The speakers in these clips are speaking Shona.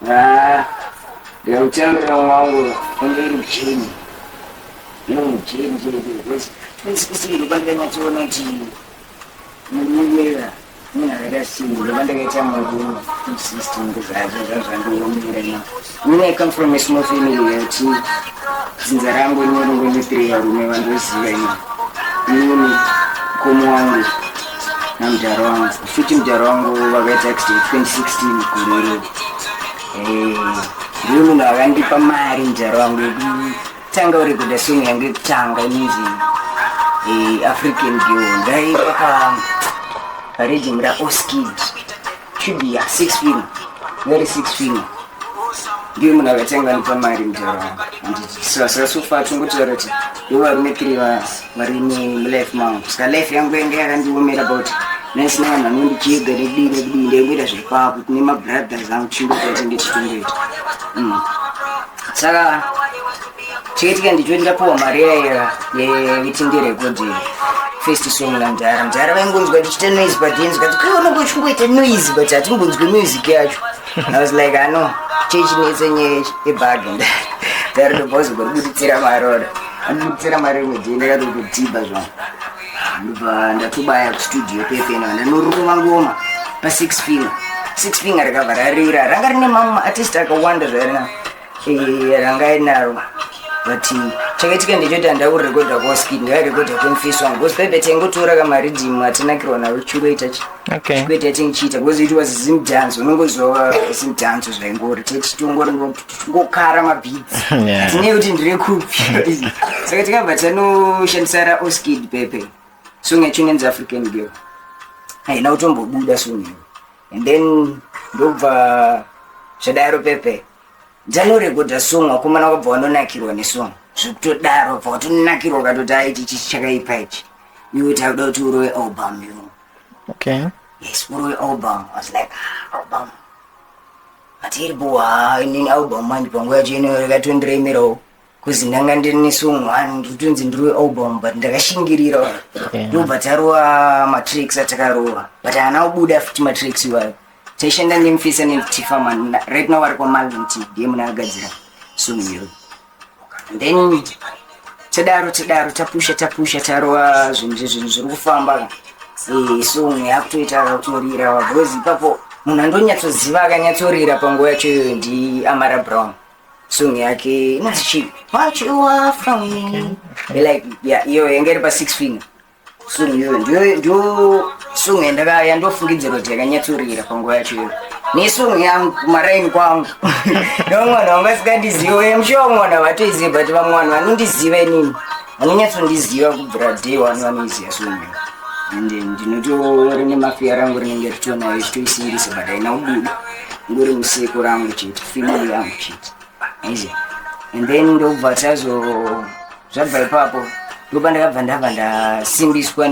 Ah, ndikakutaurira wangu unge iri journey, long journey chete, because 2016 ndopandakanyatsoona kuti murume munhu akaita sei. Ndopandakaita murume 2016, ndozvacho zvazvandiomera. Now inini I come from a small family yekuti dzinza rangu rinenge three varume vandoziva ini, inini, mukoma wangu namudhara wangu. Futi mudhara wangu vakaita accident 2016, gore iroro. Ndiye munhu akandipa mari, mudhara wangu, yekutanga kurekodha song yangu yekutanga inonzi African Girl. Ndaipa pariddim raOskid, should be, yeah, Six Finger, very Six Finger. Ndiye munhu akatanga ndipa mari, mudhara wangu, handiti? Saka so far tingotaura kuti ndo varume three vari mulife mangu. Saka life yangu yange yakandiomera about naisina vanhu vanondichega nekudii nekudii. Ndaingoita zvepapo kune mabrothers angu, tichingoita tinge tichitongoita. Saka chikaitika ndichoti ndapuwa mari yaya yekuti ndirekodhe first song namudhara. Mudhara vaingonzwa ndichiita noise padance, kati kuonongo uchingoita noise but hatimbonzwi music yacho. I was like, ano chechinetse nyaya yebhagi. Ndara ndobva kuzogoribuditsira mari, ora andibuditsira mari rimwe day, ndakatotodhibha zvangu, ndobva ndatobaya kustudio pepena, ndanorova ngoma paSix Finger. Six Finger rikabva rarira. Ranga rine mamwe artist akawanda zvairina ranga inaro, but chakaitika ndechoti handida kurekodha kwaSkid, ndakarekodha kwemufisi wangu, because pepe taingotora kamariddim atinakirwa naro, tichingoita chingoita tingichiita, because it was Zimdance. Unongozova Zimdance zvaingori tichingokara mabeats. Hatinei kuti ndire kupi. Saka tikabva tanoshandisa raOskid pepe. Song yacho inonzi African Girl, haina kutombobuda song iyo. And then ndobva zvadaro pepe ndanorekodha song, vakomana vakabva vanonakirwa nesong zvekutodaro, bva watonakirwa, ukatoti aiti ichi chakaipa ichi, iwe takuda kuti urove album iwo. Yes, urove album. I was like, "Ah, album hatiripo." Ha, inini album manje panguva yacho ino rakatondiremerawo, kuzi ndanga ndiri nesong one, ndikutonzi ndirove album, but ndakashingirira. Ndobva tarova matracks atakarova, but haana kubuda futi matracks iwayo. Taishanda nemufisa netifaman, right now vari kwamalnt, ndiye munhu akagadzira song iyoyo. And then tadaro tadaro, tapusha tapusha, tarova zvinhu zviri kufamba. Song yakutoita kakutorira, because ipapo munhu andonyatsoziva akanyatsorira panguva yacho iyoyo ndiAmara Brown. Song yake inonzi chii, "What You Want From Me", like, yeah, iyo yanga iri paSix Finger. Song iyoyo ndiyo song yandofungidzira kuti yakanyatsorira panguva yacho iyoyo, nesong yangu kumaraini kwangu nevamwe vanhu vanga vasingandizive. Mushe, vamwe vanhu havatoizive, but vamwe vanhu vanondiziva inini, vanonyatsondiziva kubvira day one, vanoiziva song iyoyo. And ndinotori nemafiya rangu rinenge ritonayo chitoisimbisa, but haina kubuda, ingori museko rangu chete, family yangu chete aiziva. And then ndobva tazo zvabva ipapo, ndopa ndakabva ndabva ndasimbiswa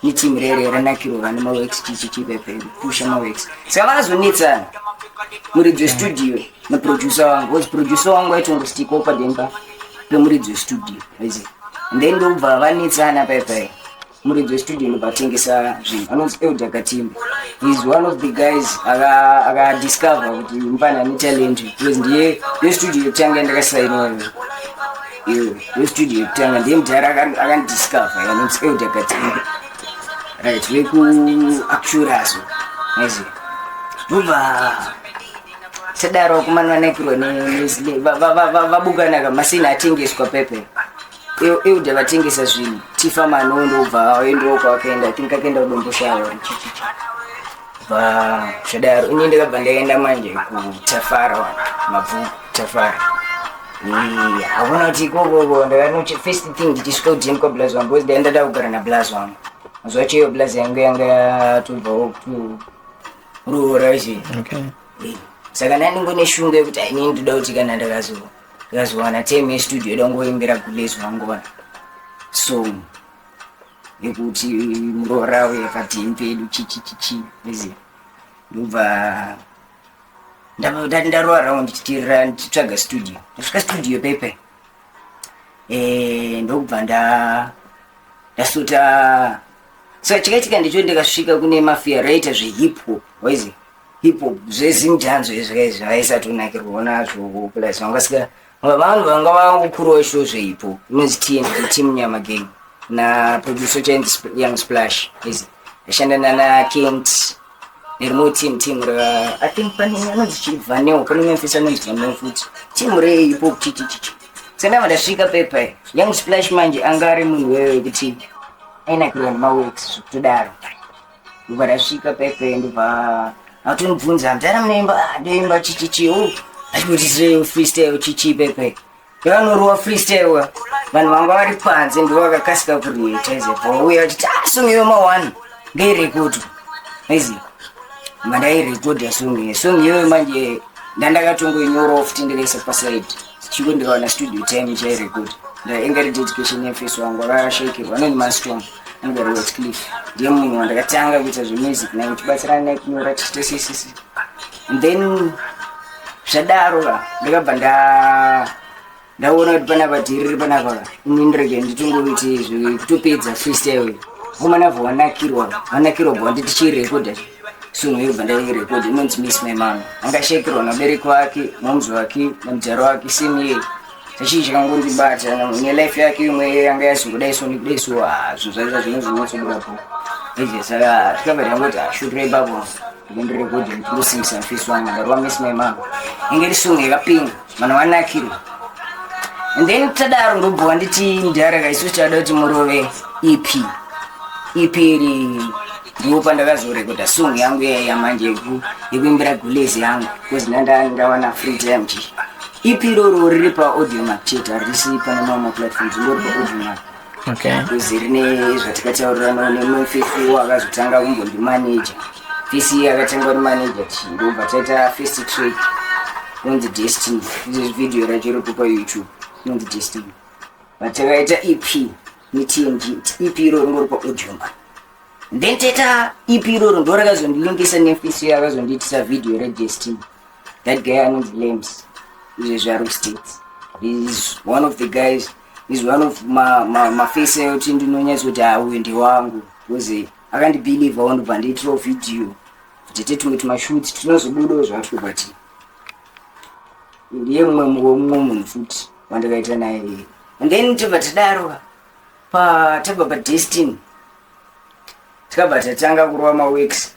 neteam rere ranakirwa nemaworks chichichipepe pusha maworks. Saka vakazonetsana muridzi westudio naproducer wangu, because producer wangu aitongostikawo pademba pemuridzi westudio, aiziva. And then ndobva vanetsana paipai, muridzi westudio ndobva atengesa zvinhu. Anonzi Elder Katimba. He's one of the guys akadiscover kuti mufana ane talent, because ndiye yestudio yekutanga yandakasainwa iyo. Yestudio yekutanga ndiye mudhara akandidiscover, anonzi Elder Katimba, right, vekuActuraso, aiziva. Ndobva sadaro vakomana vanakirwa vabukanaka, masini atengeswa pepe. Euda vatengesa zvinhu, Tifamano ndobva aendawo kwakaenda. I think akaenda kuDomboshawa chichichi. Bva zvadaro ini ndakabva ndaenda manje kuTafara Mabvuku. Tafara hakuna kuti ikokoko ndakanochi. First thing ndichisvika kudm kwablaz wangu, because ndaenda da kugara nablaz wangu. Mazuva acho iyo blaz yangu yanga yatobvawo kuroora ichi. Saka ndandingone shungu yekuti ainini ndoda kuti kana ndakazowana time yestudio, yoda kungoimbira gulezi wangu wana song yekuti muroora uye padm pedu chichichichi izi. Ndobva ndati ndarova round ndichitirira ndichitsvaga studio. Ndasvika studio pepe, ndokubva ndasota. Saka chakaitika ndicho ndikasvika kune mafia raita zvehip hop, waizi Hip hop zveZimdancehall izvi izvi vaisatonakirwawo nazvo. Plus vangasika vanhu vanga vangokurawo isvo zvehip hop inonzi TNG, Team Nyama Gang, naproducer chainzi Young Splash. Izi ashanda nana Kent nerimwe team ra, I think pane anonzi Chivaneo, pane Memphis anonzi Vaneo futi, team rehip hop chichichichi. Saka ndabva ndasvika pepa, Young Splash manje anga ari munhu weyo wekuti ainakirwa nemaworks zvekutodaro. Ndobva ndasvika pepe, ndobva atondibvunza, "Mudhara, munoimba?" "Ah, ndoimba chichichi." O achimbotisire freestyle chichi pepe, ndovanorowa freestyle. Vanhu vanga vari panze ndo vakakasika kureta izebva vauya vachiti, "Ah, song iyo ma1 ngeirekodwa." Aizi mandairekodha song iyo. Song iyoyo manje ndandakatongoinyorawo futi, ndikaisa paside chiko, ndikawana studio time chairekodha. Ndainga ri dedication yemface wangu akashekirwa anonzi Mastorm, anogara Westcliff. Ndiye munhu wandakatanga kuita zvemusic naye, tichibatsirana naye kunyora tichite sisisi. And then zvadaro ka, ndakabva ndaona kuti panapa dhiri riri panapa, ini ndirege nditongoite zvekutopedza freestyle. Vakomana bva vanakirwa, vanakirwa, bva vanditi chirekodha song iyo. Bva ndairekodha, inonzi "Miss My Mama". Angashekirwa nabereki wake, momzi wake namujaro wake same. Chachii chakangondibata nelife yake imwe yanga yazongodai so nekudai so. Ah, zvinhu zvacho zvinozonyatsobudapo ije. Saka tikabva tangoti ashutira ipapo, ndikondirekodha ndichingosimbisa mufesi wangu. Ndarova "Miss My Mama", inge iri song yakapinga, vanhu vanakirwa. And then tadaro ndobva wanditi, "Mudhara, isusu chada kuti murove EP." EP iri ndipo pandakazorekodha song yangu yaiya manje yekuimbira gulezi yangu, because ndanda ndawana free time chi. EP iroro riri paAudiomack chete, harisi pane mamwe maplatforms, ingori paAudiomack. Because rine zvatikataurirana nemufesi akazotanga kumbondimaneja. Fesi akatanga kundimaneja, ndobva taita first track inonzi "Destiny". Video racho riripo paYouTube, inonzi "Destiny". But takaita EP neTNG. EP iroro ringori paAudiomack. Then taita EP iroro, ndo rakazondilinkisa nefisi akazondiitisa video reDestiny. That guy anonzi Lams, izvezvi ari kuStates. Is one of the guys, is one of mafesi ayoti ndinonyatsoti, "Ah, uyu ndewangu," because akandibhilivha, ndobva ndiitirawo video, tete tumwe tumashoots tinozobudawo zvatwo. But ndiye mumwe munhu futi wandakaita naye. And then tobva tadaro, tabva paDestiny, tikabva tatanga kurova maworks,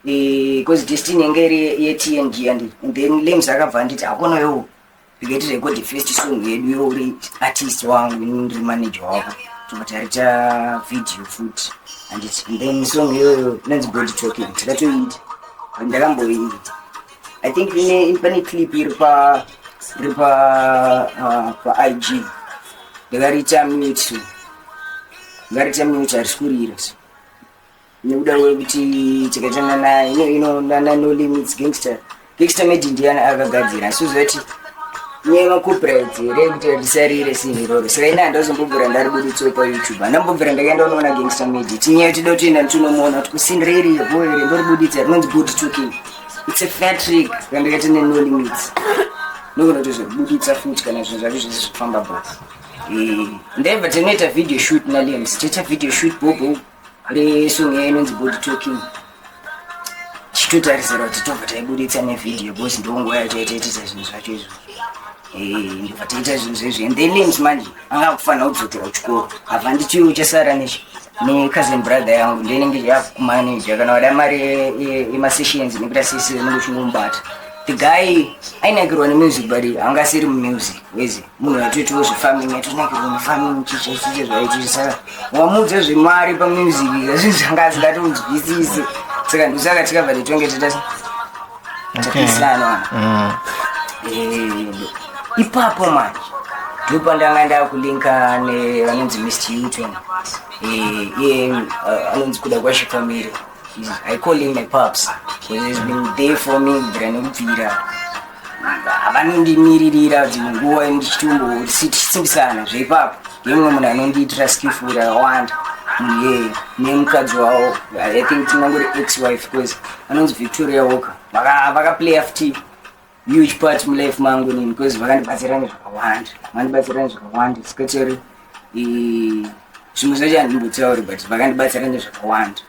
because Destiny yange iri yeTNG. And then Lems akabva anditi, "Hakuna yowo, ndikaiti record first song yedu, iwo uri artist wangu, ini ndiri manager wako." Tobva tarita video futi anditi. And then song iyoyo inonzi "Body Talking". Takatoiita, ndakamboiita, I think ine pane clip iri pa IG. Ndakariita mute, ndakariita mute, harisi kurira so nekuda kwekuti tikaitana ino nana No Limits, Gangster Made ndiani akagadzira. Asi uzoti nyaya yemacopyright here kuti risarire sinhi iroro. Saka ina handazombobvira ndaribuditsawo paYouTube, handambobvira ndakaenda unoona Gangster Made. Tinyaya yotida kutoenda nditonomuona kuti kusini riri bo here, ndoribuditsa. Rinonzi "Body Talking". It's a fat trick kandakaita neNo Limits. Nogona kutozobuditsa futi kana zvinhu zvacho zvese zvifamba bo. Ndaibva tinoita video shoot naLems, toita video shoot bobo resong yayo inonzi "Body Talking", tichitotarisira kuti tobva taibuditsa nevideo, because ndonguva yacho yataitisa zvinhu zvacho izvo. Ndobva taita zvinhu zvezvo. And then Lems manje anga kufanira kudzokera kuchikoro, abva nditi, "Uchasara nechi necousin brother yangu, ndinenge yakumaneja. Kana wada mari yemasessions nekuita sese, unenge uchingomubata." The guy ainakirwa nemusic, but anga asiri mumusic wezi, munhu aitoitawo zvefarming, aitonakirwa nefarming, chicha zvaitisa. Saka wamuudza zvemari pamusic, zvinhu zvanga asingatonzwisisi. Saka ndosaka tikabva titonge tita tapisana. Ipapo manje ndopandanga ndakulinka nevanonzi Mr Newton. Iye anonzi Kuda Kwashifamiri. I call him my pops because he's been there for me kubvira nekubvira. Vanondimiririra dzimwe nguva ndichitombo tichisimbisana zveipapo. Ndemumwe munhu anondiitira skillful rakawanda munhu iyeye nemukadzi wavo. I think tingangori ex wife because anonzi Victoria Walker. Vakaplaya futi huge part mulife mangu nini, because vakandibatsira nezvakawanda, vandibatsira nezvakawanda. Sikatori zvimwe zvacho handimbotauri, but vakandibatsira nezvakawanda,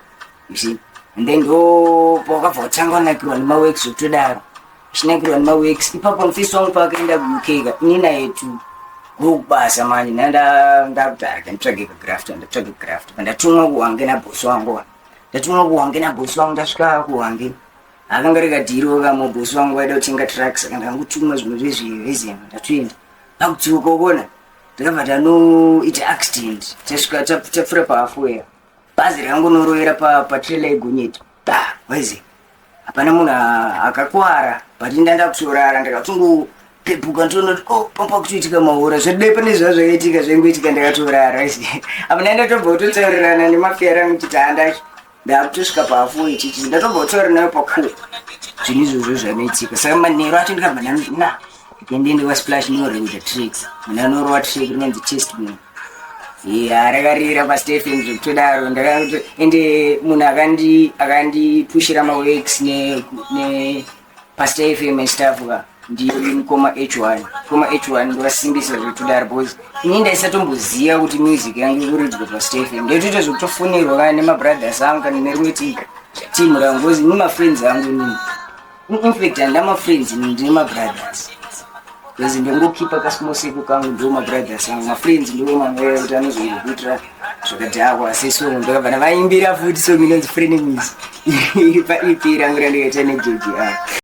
you see. And then ndo pawakabva watanga kunakirwa nemaworks zvekutodaro, achinakirwa nemaworks ipapo. Mufisi wangu paakaenda kuUK ka, inina yetu gokubasa manje ndakuti arika nditsvage kagraft, ndatsvage graft. Pandatumwa kuHwange nabhosi wangu, ndatumwa kuHwange nabhosi wangu, ndasvika kuHwange, akanga rikadhiro kamo. Bhosi wangu waida kutenga truck, saka ndakangotumwa zvimwe zvezvezema. Ndatoenda, pakudzoka ukona ndakabva ndanoita accident. Tasvika tapfuura pahafuya, bhazi rakangonorovera patrailer yegonyeti ba. Waize hapana munhu akakwara, but ndanda kutorara. Ndakatongopepuka, nditoona kuti oh, pamba kutoitika maura zvodai pane zva zvakaitika, zvaingoitika. Ndakatorara waize apa ndandatobva kutotaurirana nemafiyara angu kuti handa ndakutosvika pahafu ichichi, ndatobva kutaura nayo pako. Zvinhu izvozvo zvanoitika. Saka manheru acho ndikabva ndanoti na ndiende kwaSplash ndinorekodha tracks. Munhu anorova track rinonzi "Testimony". Ya, rakarira paStephen zvekutodaro. Ndakato ende munhu akandipushira maworks ne paStar FM and stuff ka ndi mukoma H1. Mukoma H1 ndovasimbisa zvekutodaro, because ini ndaisatomboziva kuti music yangu ikuridzwa paStar FM. Ndaitoita zvekutofonirwa kana nemabrothers angu kana nerimwe team rangu, because ini mafriends angu inini, infact handina mafriends, ini ndine mabrothers, because ndongokipa kasmall circle kangu, ndo mabrothers angu. Mafriends ndo mamwe kuti anozongokuitira zvakadhakwa. Asi song ndakabva ndavaimbira futi song inonzi "Frenemies" iri paEP rangu randikaita neJJR.